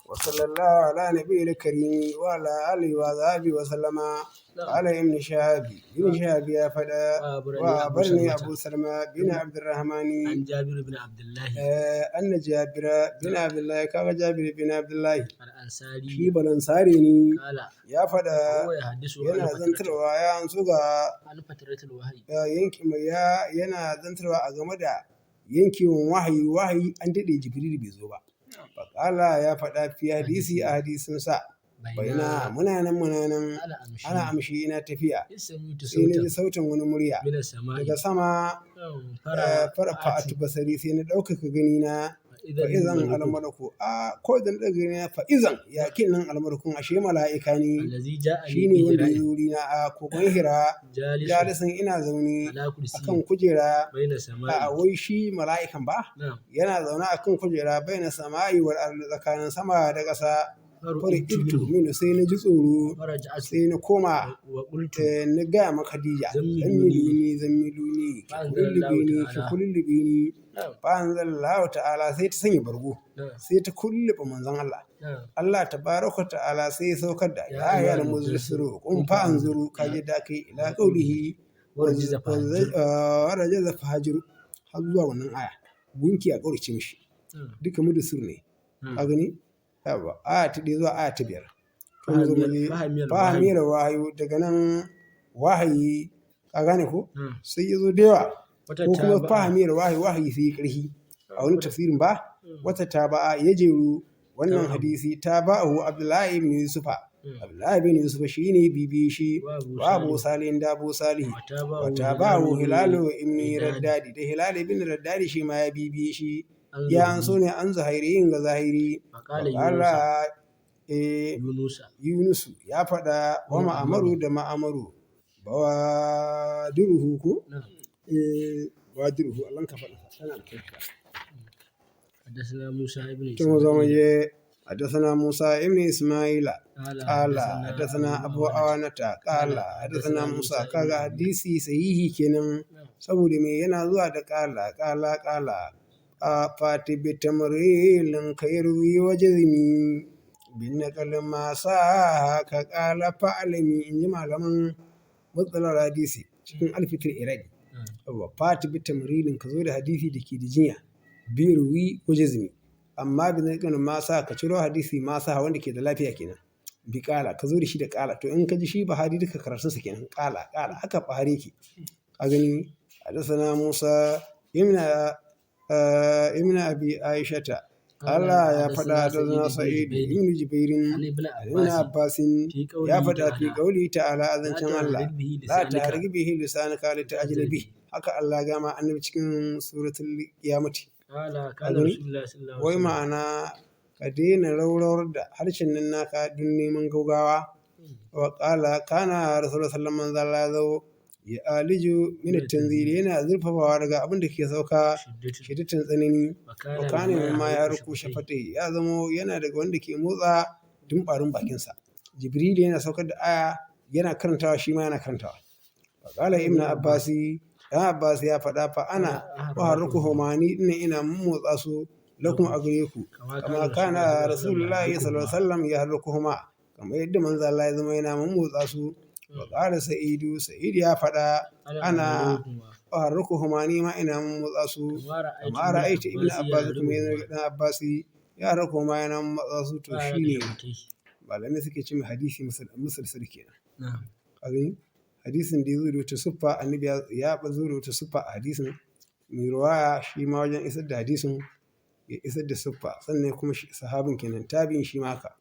وصلى الله على نبي الكريم وعلى آله وصحبه وسلم. قال ابن شهاب، ابن شهاب يا فدا. وأخبرني وأخبرني أبو أبو سلمة بن عبد الرحمن عن جابر بن عبد الله أن جابر بن عبد الله، كما جابر بن عبد الله الأنصاري shi balansare ne قال ya faɗa هو يحدث عن yana فترة zantarwa ya ansu ga عن فترة الوحي yanki ya yana zantarwa a game da yankewan wahayi, wahayi an daɗe Jibril bai zo ba. Faƙala ya faɗa fi hadisi a hadisinsa baina بين muna nan muna nan أنا أمشي ana amshi ina tafiya إذ سمعت sai na ji صوتا sautin wani murya من السماء daga sama. فرفعت Farfa'atu basari, sai na ɗaukaka gani na فإذا fa'izan الملك almalaku a ko da na ɗaga gani na fa'izan yakin nan almalakun ashe mala'ika ne الذي جاءني shine wanda ya بهراء zo wurina a kogon Hira جالس jalisan ina zaune على كرسي akan kujera بين a السماء wai shi mala'ikan ba نعم yana zaune akan kujera baina sama'i wal ardi tsakanin sama da ƙasa. فرؤيت Fari منه minu sai na ji tsoro فرجعت sai na koma وقلت na gaya ma Khadija زملوني zammiluni zammiluni ki فأنزل الله kullubi ni ki تعالى kullubi ni. نعم Fa anzalallahu ta'ala sai ta sanya bargo نعم sai ta kulluɓe manzon Allah. نعم Allah tabaraka ta'ala sai ya saukar da يا ya أيها ayyuhal المدثر mudassiru قم qum fa فأنذر anzuru kaje نعم da kai ila qaulihi ورجز فهجر warajaza fahajir har zuwa wannan aya gunki a ƙaurace mishi نعم duka mudassir ne ka نعم gani yawa aya ta 1 zuwa aya ta 5. To mu zo mu فهمي je فهمي الوحي fahamiyar wahayu daga nan wahayi ka gane ko نعم sai ya zo da yawa ko kuma وتتابع fahamiyar wahayi wahayi sai ya ƙarfi a wani وت- tafsirin ba نعم wata taba'a ya jeru wannan تابعه hadisi tabahu Abdullahi ibn Yusufa. نعم Abdullahi ibn Yusufa shine bibi shi وأبو wa Abu صالح Salih da Abu Salih وتابعه wa هلال tabahu بن Hilalu ibn رداد Raddadi da Hilal ibn Raddadi shi ma ya bibi shi عن ya an so زهري ne an zahiriyin ga zahiri فقال wa يونس qala eh, يونس Yunusu ya faɗa wa ومعمر Ma'amaru da Ma'amaru bawadiruhu ko نعم eh, bawadiruhu Allah ka faɗa tana da kyau. حدثنا موسى بن To mu zo mu إسماعيل je حدثنا موسى ابن إسماعيل قال قال حدثنا حدثنا أبو أبو عوانة عوانة قال قال حدثنا حدثنا موسى موسى بن kaga عبد hadisi sahihi kenan نعم saboda me yana zuwa da qala qala qala a fati bi tamrilin khairu wa jazmi bin naqal ma sa ka qala fa'alimi inji malaman matsalar hadisi cikin alfitul iraqi. نعم Yawwa, fati bi tamrilin ka zo da hadisi da ke da jinya birwi ko jazmi amma bi naqal ma sa ka ciro hadisi ma sa wanda ke da lafiya kenan bi kala ka zo da shi da kala to in ka ji shi Buhari duka karatun sa kenan kala kala haka Buhari yake ka gani. Hadasana Musa ibn ibn Abi Aishata قال Allah ya faɗa حدثنا hadasana سعيد Sa'id بن جبير ibn Jubairin عن ابن ibn عباس Abbasin في ya قوله faɗa fi تعالى qauli ta'ala لا azancin Allah تحرك به la لسانك tahrik bihi lisanaka litajla لتعجل bih به haka Allah gama annabi cikin suratul qiyamati قال ka قال gani رسول الله صلى الله عليه wai وسلم ma'ana ka daina raurawar da harshen nan naka don neman gaugawa. Wa qala kana rasulullah sallallahu alaihi wasallam ya aliju min من at-tanzil التنزيل yana zurfafawa daga abin da ke sauka شدة shiddatan tsanani. Wa وكان kana مما mimma يحرك ya ruku شفتيه shafatai ya zamo yana daga wanda ke motsa dumbarin bakinsa. Jibril yana saukar da aya yana karantawa shi ma yana karantawa. Faƙala ابن ibn عباس Abbasi dan Abbas ya faɗa fa أنا ana wa أحركهما harrukuhuma ni ina ina motsa su lakum لكم a gare ku كما kama كان رسول kana الله صلى الله عليه وسلم rasulullahi sallallahu alaihi يحركهما wasallam ya harrukuhuma kamar yadda manzo Allah ya zama yana motsa su. Wa qala Sa'idu Sa'id ya faɗa أنا ana أحركهما wa harrukuhuma ni ma ina motsa su كما رأيت kama ابن ra'aytu ibn عباس Abbas kuma yana يحركهما dan Abbas ya harrukuhuma yana motsa su to فحرك shine شفتيه malamai suke ce mai hadisi musalsal kenan. نعم Ka gani hadisin da ya zo da wata siffa annabi ya zo da wata siffa a hadisin mai ruwaya shi ma wajen isar da hadisin ya isar da siffa sannan kuma sahabin kenan tabi'in shi ma haka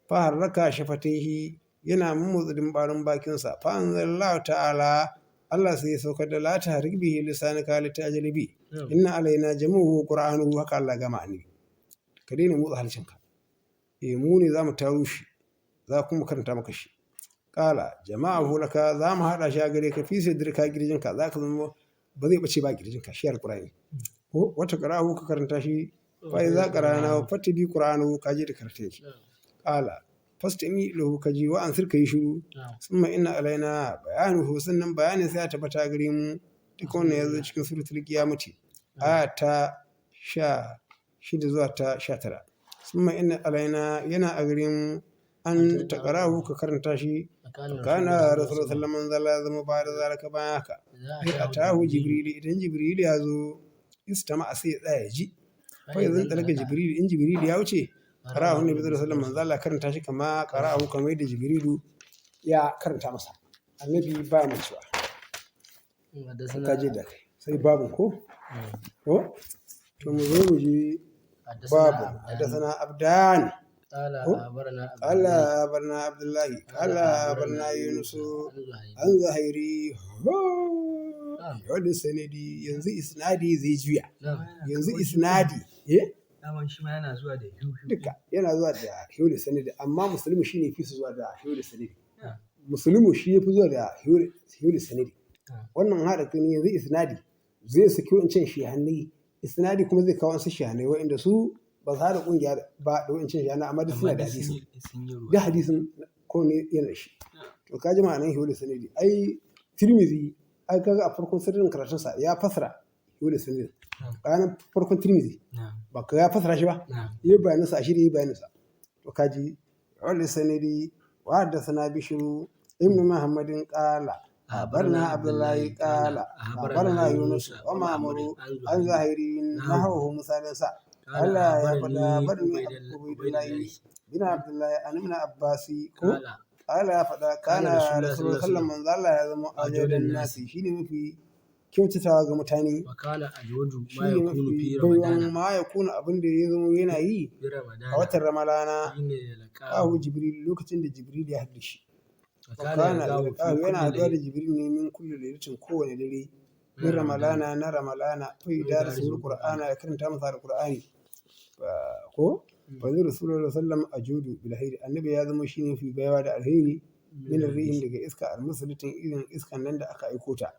fa harraka shafataihi yana mummotsa dimbarin bakinsa fa anzalallahu ta'ala Allah sai ya saukar da la tahrik bihi lisanaka litajli bi نعم inna alaina jamuhu qur'anuhu haka Allah gama annabi ka daina motsa harshenka eh mu ne zamu taro shi za kuma karanta maka shi kala jama'a hulaka za mu haɗa shi a gare ka fi sidrika kirjinka za ka zama ba zai ɓace ba kirjinka shi alƙur'ani ko wata qara'ahu ka karanta shi fa وإذا iza qara'nahu قرأناه fattabi qur'anahu ka je da karanta shi نعم kala fastami lahu ka ji wa ansir ka yi shiru نعم summa inna alaina bayanuhu sannan bayanin sai ya tabbata gare mu duka wannan ya zo cikin suratul qiyamati نعم aya ta 16 zuwa ta 19. Summa inna alaina yana a garin an taqarahu ka karanta shi. فكان Kana رسول الله Rasulullah صلى الله sallallahu alaihi wasallam ya zama ba da zalika bayan haka. إذا Sai أتاه atahu جبريل Jibril idan Jibril ya zo istama sai ya tsaya ya ji. Fa فإذا idan talaka انطلق Jibril in Jibril ya wuce قرأه qara'ahu Nabi النبي sallallahu alaihi صلى wasallam الله manzo Allah karanta shi kama qara'ahu kamar yadda Jibrilu ya karanta masa. Annabi ba mu cewa. عليه وسلم. Ka je حدثنا da kai. Sai babun ko? Ko? To mu zo mu ji حدثنا babu. عبدان Haddathana Abdan. قال Ko? أخبرنا عبد قال الله أخبرنا عبد الله قال قال أخبرنا أخبرنا يونس يونس عن زهير an zahiri نعم wani sanadi yanzu isnadi zai juya نعم yanzu isnadi eh Daman shi ma yana zuwa da hiu hiu. duka yana zuwa da hiwli sanadi amma musulmi shine fi su zuwa da hiwli sanadi نعم musulmi shi yafi zuwa da hiwli sanadi نعم wannan haɗa kan yanzu isnadi zai saki wancan shehannai isnadi kuma zai kawo wasu shehannai wa'inda su ba su haɗa ƙungiya ba da wancan shehannai amma duk Amma suna da duk sun hadisin yi sun yi ruwa. duk hadisin ko ne yana da shi. To ka ji ma'anar hiwli sanadi ai Tirmidhi ai kaga a farkon sirrin karatunsa ya fasara hiwli sanadi ranar farkon Tirmidhi Na'am. ba ka ya fasara shi ba Na'am. yi bayaninsa a shirya yi bayaninsa to ka ji hiwli sanadi wa haddathana bishru ibn muhammadin qala أخبرنا أخبرنا عبد عبد الله الله قال قال أخبرنا أخبرنا يونس يونس ومعمر ومعمر عن عن زهير زهير نحوه نحوه مثالا سا قال قال يا فدا أخبرني برني عبيد عبيد عبيد الله الله بن عبد الله عن ابن عباس ko قال قال ya faɗa كان kana رسول الله صلى rasulullah الله عليه sallallahu وسلم manzo Allah ya zama أجود ajadan الناس nasi shine mafi kyautatawa ga mutane وكان أجود ما shine يكون mafi في baiwan رمضان ma ya kuna abin da ya zama yana yi في a رمضان watan Ramadana حين kahu يلقاه Jibril lokacin da Jibril ya haɗu shi وكان wakana يلقاه في yalqahu yana كل haɗuwa da ليلة Jibril ne min kulli lailatin kowane dare من min رمضان Ramalana na Ramalana fa ويدارسه yudarisuhu القرآن alqur'ana ya karanta masa alqur'ani ko fa zai rasulullahi sallam ajudu bil khairi annabi ya zama shine fi baiwa da alheri من min rihin الحديث daga iska almuslitin irin iskan nan da aka aiko ta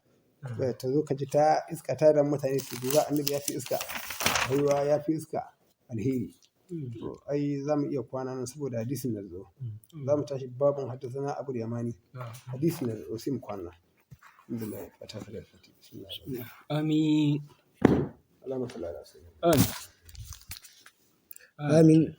ta zo ka ji ta iska ta da mutane su duba annabi ya fi iska baiwa ya fi iska alheri. To ai za mu iya kwana nan saboda hadisin da zo za mu tashi babun haddasa abu yamani نعم hadisin da zo sai mu kwana. Alhamdulillah fata ta da fati bismillah. Amin. Allahumma salli ala sayyidina Amin. Amin.